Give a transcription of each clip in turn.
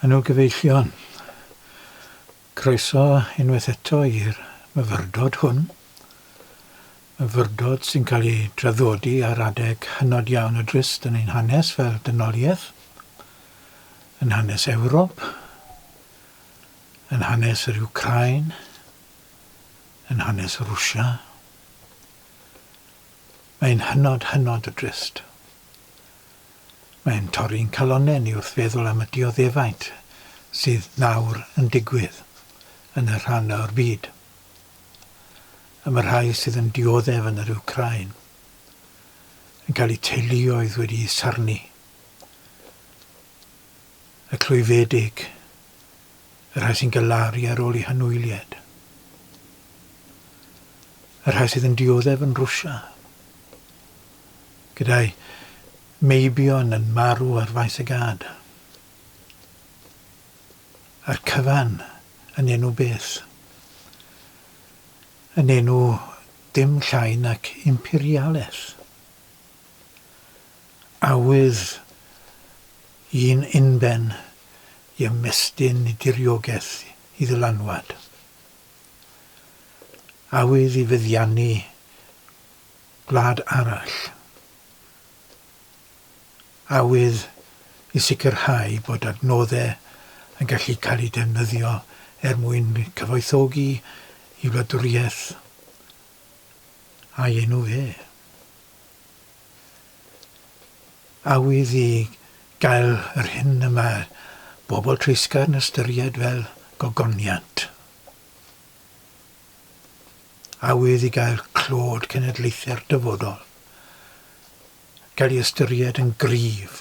Helo gyfeillion. Croeso unwaith eto i'r myfyrdod hwn. Myfyrdod sy'n cael ei draddodi ar adeg hynod iawn o drist yn ein hanes fel dynoliaeth, yn hanes Ewrop, yn hanes yr Wcráin, yn hanes Rwsia. Mae'n hynod, hynod o drist. Mae'n torri'n calonnau ni wrth feddwl am y dioddefaint sydd nawr yn digwydd yn y rhan o'r byd. Am y rhai sydd yn dioddef yn yr Wcráin, yn cael eu teuluoedd wedi'u sarnu, y clwyfedig, y rhai sy'n galaru ar ôl eu hanwyliaid, y rhai sydd yn dioddef yn Rwsia, gyda'i meibion yn marw ar faes y gad. A'r cyfan yn enw beth? Yn enw dim llai nac imperialaeth. Awydd un unben i ymestyn i diriogaeth i ddylanwad. Awydd i feddiannu gwlad arall. Awydd i sicrhau bod adnoddau yn gallu cael eu defnyddio er mwyn cyfoethogi i wladwriaeth a'i enw fe. Awydd i gael yr hyn y mae bobl treisgar yn ystyried fel gogoniant. Awydd i gael clod cenedlaethau'r dyfodol. Gael ei ystyried yn gryf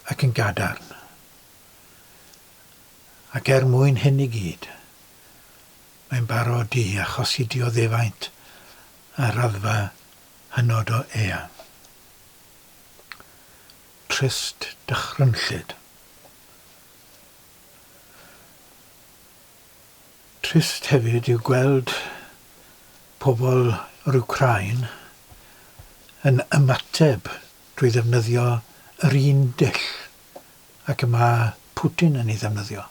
ac yn gadarn. Ac er mwyn hyn i gyd, mae'n barod i achosi dioddefaint ar raddfa hynod o eang. Trist dychrynllyd. Trist hefyd yw gweld pobl yr Wcráin yn ymateb drwy ddefnyddio yr un dull ac y mae Putin yn ei ddefnyddio,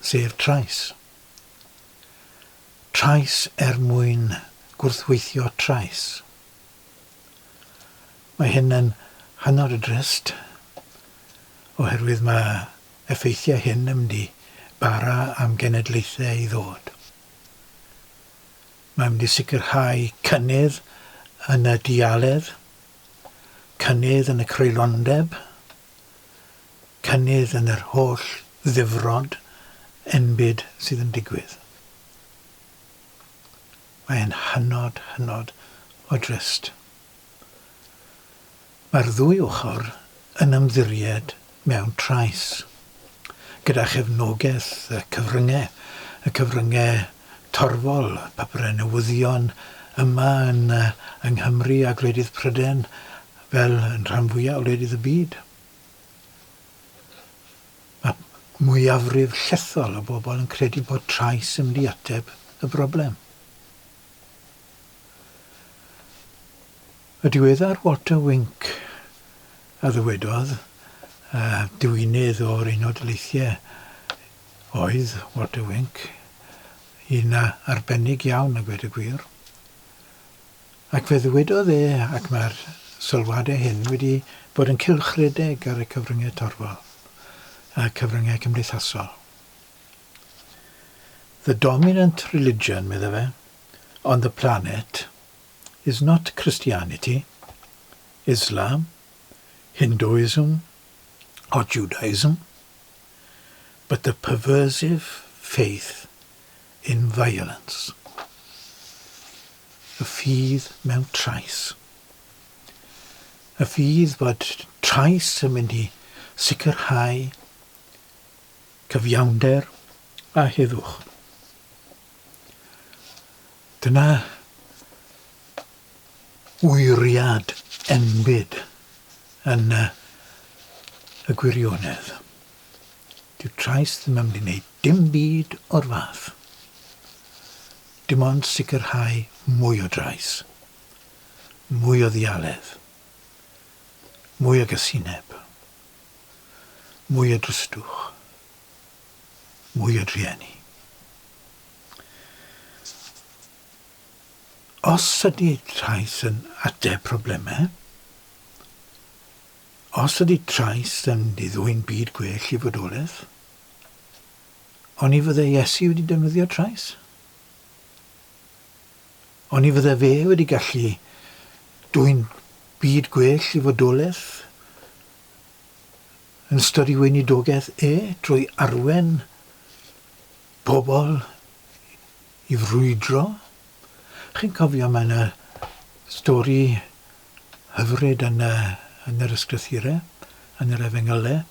sef trais. Trais er mwyn gwrthweithio trais. Mae hyn yn hynod o drist, oherwydd mae effeithiau hyn yn mynd i bara am genedlaethau i ddod. Mae'n mynd i sicrhau cynnydd yn y dialedd, cynnydd yn y creulondeb, cynnydd yn yr holl ddifrod enbyd sydd yn digwydd. Mae'n hynod, hynod o drist. Mae'r ddwy ochr yn ymddiried mewn trais, gyda chefnogaeth y cyfryngau, y cyfryngau torfol, papurau newyddion yma yn yng Nghymru a gwledydd Prydain, fel yn rhan fwyaf o wledydd y byd. Mae mwyafrif llethol o bobl yn credu bod trais yn mynd i ateb y broblem. Y diweddar Walter Wink a ddywedodd, uh, diwinydd o'r Unol Daleithiau oedd Walter Wink, un arbennig iawn a gweud y gwir. Ac fe ddywedodd e, ac mae'r sylwadau hyn wedi bod yn cylchredeg ar y cyfryngau torfol a cyfryngau cymdeithasol. The dominant religion, medde fe, on the planet is not Christianity, Islam, Hinduism or Judaism, but the perversive faith in violence. Y ffydd mewn trais. Y ffydd bod trais yn mynd i sicrhau cyfiawnder a heddwch. Dyna wyriad enbyd yn y gwirionedd. Dyw trais ddim yn mynd i wneud dim byd o'r fath. Dim ond sicrhau mwy o drais, mwy o ddialedd, mwy o gasineb, mwy o dristwch. mwy o drueni. Os ydy trais yn ateb problemau, os ydy trais yn mynd i ddwyn byd gwell i fodolaeth, oni fydde Iesu wedi defnyddio trais? Oni fydde fe wedi gallu dwyn byd gwell i fodolaeth yn ystod ei weinidogaeth e drwy arwen pobl i frwydro? Chi'n cofio mae yna stori hyfryd yn, y, yn yr ysgrythurau, yn yr efengylau,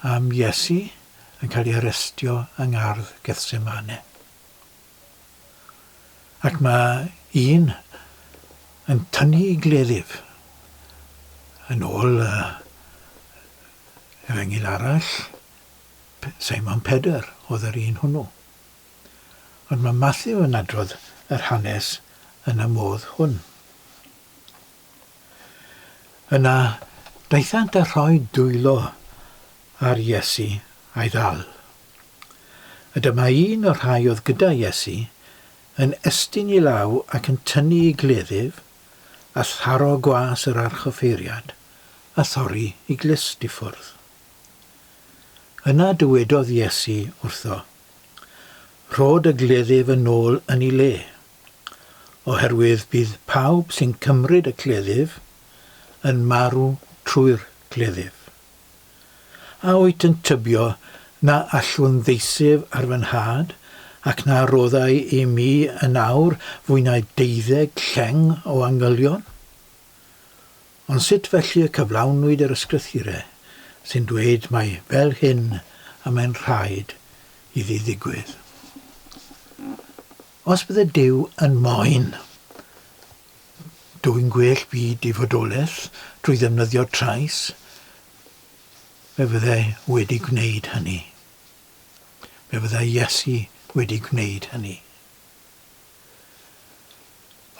am Iesu yn cael ei arestio yng ngardd Gethsemane. Ac mae un yn tynnu ei gleddyf yn ôl y efengyl arall, Simon Pedr oedd yr un hwnnw. Ond mae Mathew yn adrodd yr hanes yn y modd hwn. Yna daethant a rhoi dwylo ar Iesu a'i ddal. A dyma un o'r rhai oedd gyda Iesu yn estyn ei law ac yn tynnu ei gleddyf, a tharo gwas yr archoffeiriad, a thorri ei glust i ffwrdd. Yna dywedodd Iesu wrtho, Rho dy gleddyf yn ôl yn ei le, oherwydd bydd pawb sy'n cymryd y cleddyf yn marw trwy'r cleddyf. A wyt yn tybio na allwn ddeisyf ar fy nhad, ac na roddai i mi yn awr fwy na deuddeg lleng o angylion? Ond sut felly y cyflawnwyd yr Ysgrythurau sy'n dweud mai fel hyn y mae'n rhaid iddi ddigwydd? Os bydde Duw yn moyn dwyn gwell byd i fodolaeth drwy ddefnyddio trais, fe fyddai wedi gwneud hynny. Fe fyddai Iesu wedi gwneud hynny.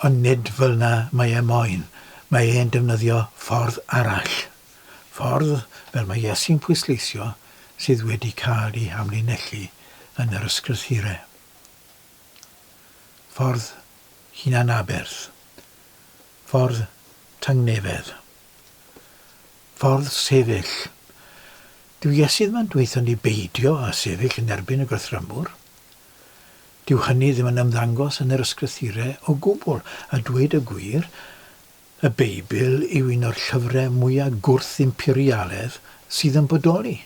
Ond nid fel 'na mae e moyn. Mae e'n defnyddio ffordd arall. Ffordd, fel mae Iesu'n pwysleisio, sydd wedi cael ei hamlinellu yn yr Ysgrythurau. Ffordd hunan-aberth. Ffordd tangnefedd. Ffordd sefyll. Dyw Iesu ddim yn dweutho ni beidio â sefyll yn erbyn y gorthrymwr. Dyw hynny ddim yn ymddangos yn yr Ysgrythurau o gwbl, a dweud y gwir, y Beibl yw un o'r llyfrau mwya gwrth-imperialedd sydd yn bodoli.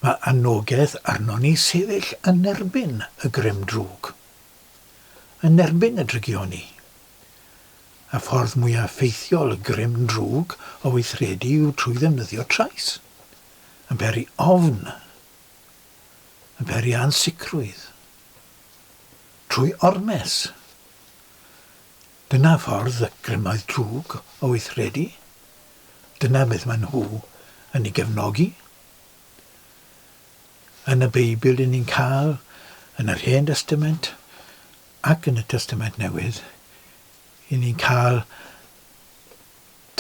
Mae anogaeth arnon ni sefyll yn erbyn y grym drwg, yn erbyn y drygioni. A ffordd mwya effeithiol y grym drwg o weithredu yw trwy ddefnyddio trais, yn peri ofn yn peri ansicrwydd. Trwy ormes. Dyna ffordd y grymoedd drwg o weithredu. Dyna beth maen nhw yn ei gefnogi. Yn y Beibl dyn ni'n cael, yn yr Hen Destament ac yn y Testament Newydd, i ni'n cael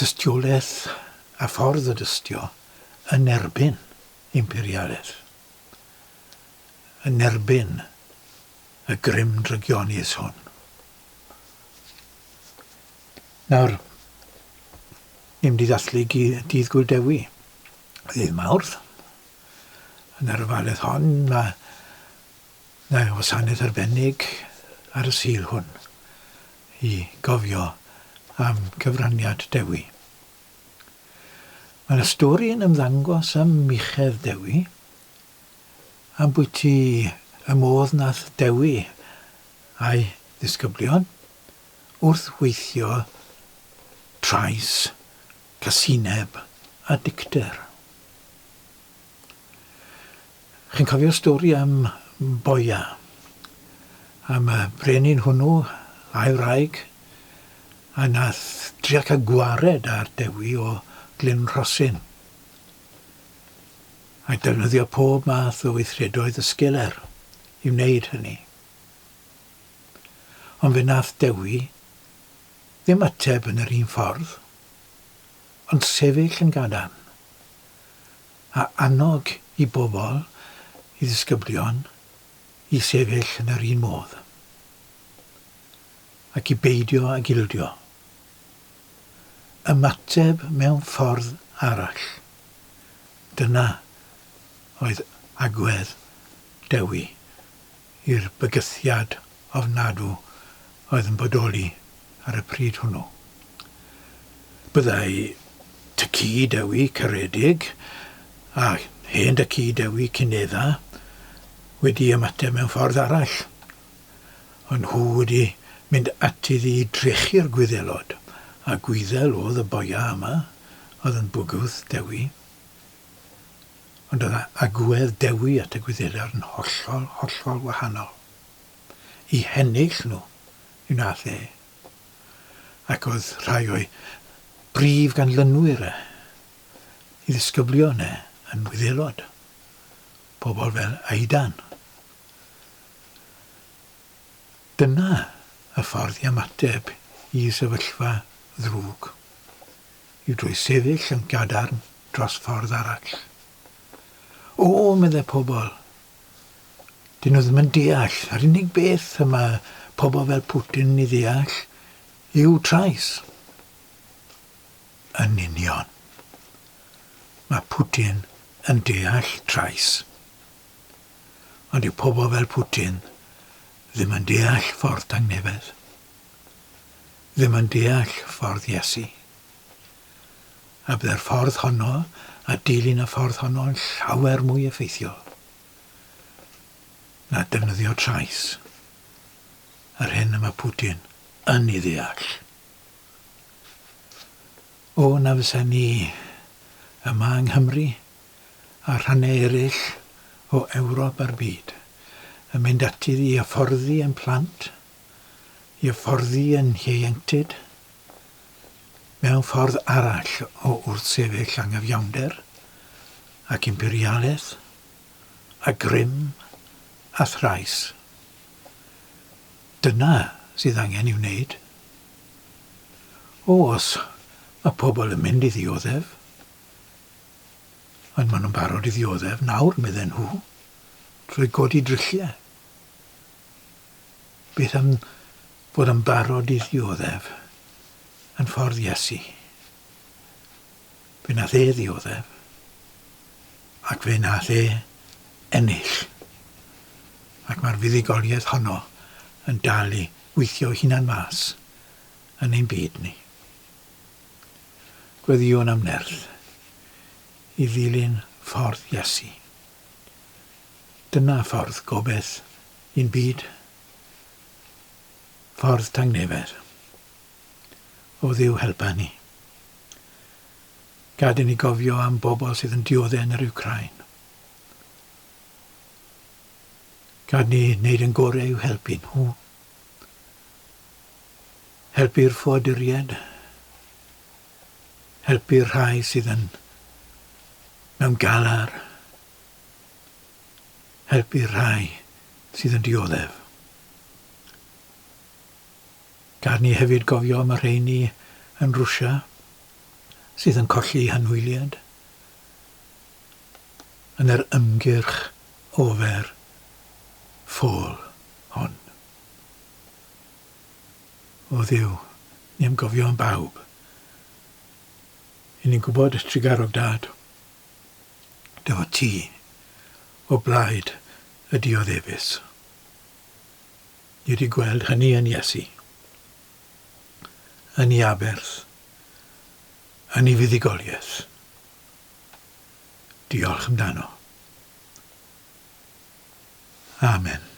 tystiolaeth a ffordd o dystio yn erbyn imperialedd yn erbyn y grym drygionus hwn. Nawr, ni'n mynd i ddathlu Dydd Gŵyl Dewi, ddydd Mawrth. Yn yr ofaledd hon, mae yna wasanaeth arbennig ar y Sul hwn i gofio am gyfraniad Dewi. Mae 'na stori yn ymddangos am Muchedd Dewi, ambwyty y modd nath Dewi a'i ddisgyblion wrth weithio trais, casineb a dicter. Chi'n cofio'r stori am Boia? Am y brenin hwnnw a'i wraig, a nath drio cael gwared ar Dewi o Glyn Rhosyn. A defnyddio pob math o weithredoedd ysgeler i wneud hynny. Ond fe nath Dewi ddim ateb yn yr un ffordd, ond sefyll yn gadarn. a annog i bobl i ddisgyblion i sefyll yn yr un modd, ac i beidio ag ildio. Ymateb mewn ffordd arall. Dyna oedd agwedd Dewi i'r bygythiad ofnadw oedd yn bodoli ar y pryd hwnnw. Byddai Tŷ Dewi caredig a hen Dŷ Dewi Cunedda wedi ymateb mewn ffordd arall. O'n nhw wedi mynd ati i drechu'r Gwyddelod, a Gwyddel oedd y boia yma oedd yn bwgwth Dewi. Ond oedd agwedd Dewi at y Gwyddelod yn hollol, hollol wahanol. I hennill nhw, i wnaeth e. Ac oedd rhai o'i brif ganlynwyr e, i ddisgyblion e, yn Wyddelod. Pobl fel Aidan. Dyna y ffordd i ymateb i sefyllfa ddrwg, yw drwy sefyll yn gadarn dros ffordd arall. O, meddai pobl, dyn nhw ddim yn deall. Yr unig beth y mae pobl fel Putin yn ei ddeall yw trais. Yn union. Mae Putin yn deall trais. Ond dyw pobl fel Putin ddim yn deall ffordd tangnefedd. Ddim yn deall ffordd Iesu. A bydde'r ffordd honno a dilyn y ffordd honno yn llawer mwy effeithiol na defnyddio trais, yr hyn y mae Putin yn ei ddeall. O, na fysa ni yma yng Nghymru a rhannau eraill o Ewrop a'r byd yn mynd ati i hyfforddi ein plant, i hyfforddi ein hieuenctid, mewn ffordd arall o wrthsefyll anghyfiawnder ac imperialaeth a grym a thrais. Dyna sydd angen i'w wneud. O, os mae pobl yn mynd i ddioddef, Ond maen nhw'n barod i ddioddef nawr, medden nhw, drwy godi drylliau. Beth am fod yn barod i ddioddef yn ffordd Iesu? Fe nath e ddioddef, ac fe nath e ennill. Ac mae'r fuddugoliaeth honno yn dal i weithio hunan mas yn ein byd ni. Gweddïwn am nerth i ddilyn ffordd Iesu. Dyna ffordd gobaith i'n byd, ffordd tangnefedd. O Dduw helpa ni. Gad i ni gofio am bobl sydd yn diodde yn yr Wcráin. Gad ni wneud yn gorau i'w helpu nhw. Helpu'r ffoaduriaid. Helpu'r rhai sydd yn mewn galar. Helpu'r rhai sydd yn dioddef. Gad ni hefyd gofio am y rheini yn Rwsia sydd yn colli hanwyliad yn yr ymgyrch ofer ffôl hon. O Dduw, ni am gofio am bawb. I ni'n gwybod, trugarog Dad, dy fod ti o blaid y dioddefus. Ni wedi gweld hynny yn Iesu, yn ei aberth, yn ei fuddugoliaeth. Diolch amdano. Amen.